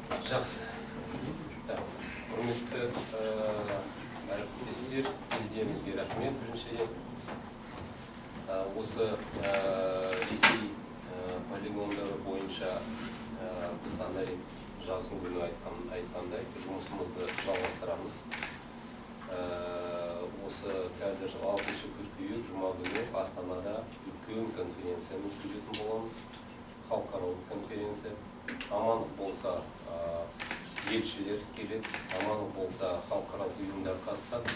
Жақсы. Так, құрметті әріптестер, елдеріңізге рахмет біріншіден. Осы Ресей полигондары бойынша біз ана рет жазғы күні айтқандай жұмысымызды жалғастырамыз. Осы қазір 6 қыркүйек жұма күні Астанада үлкен конференцияны өткізетін боламыз. Халықаралық конференция. Амандық болса елшілер келеді, амандық болса халықаралық ұйымдар қатысады.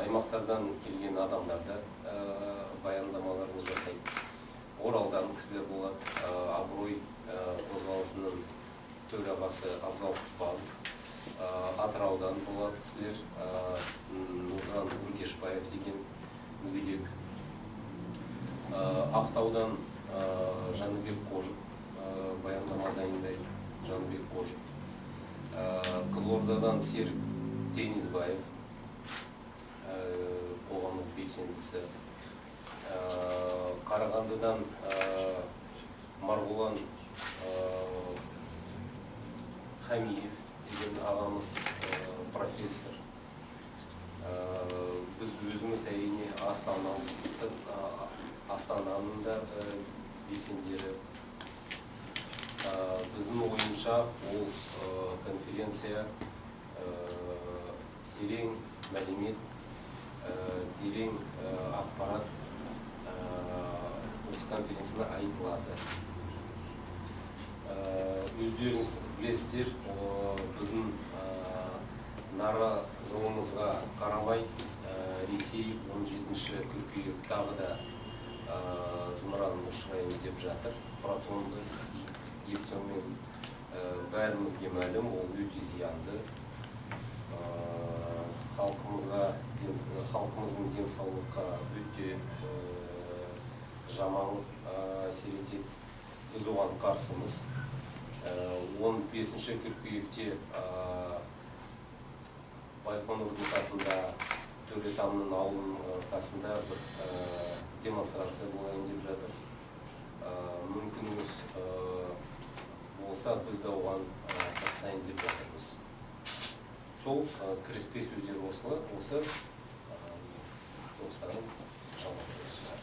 Аймақтардан келген адамдар да баяндамаларын жасайды. Оралдан кісілер болады, Абырой қозғалысының төрағасы Абзал Құспанов, Атыраудан болады кісілер, Нұржан Үргешбаев деген мүгедек, Ақтаудан Жәнібек Қожық баяндама дайындайды, Жәнібек Қожық, Қызылордадан Серік Теңізбаев, қоғамдық белсендісі, Қарағандыдан Марғұлан Хамиев деген ағамыз, профессор. Біз өзіміз әрине Астананың да белсендері. Біздің ойымша ол конференция терең мәлімет, терең ақпарат осы конференцияда айтылады. Өздеріңіз білесіздер, біздің наразылығымызға қарамай Ресей 17 қыркүйек тағы да зымыран ұшырайын деп жатыр. Протонды гептилмен бәрімізге мәлім, ол өте зиянды. Халқымыздың денсаулыққа өте жаман әсер етеді. Біз оған қарсымыз. 15 қыркүйекте Байқоңырдың қасында, Төретамның ауылының қасында бір демонстрация болайын деп жатыр. Мүмкініміз болса, біз де оған қатысайын деп жатырмыз. Сол кіріспе сөздер осы, достарым жалғастырады.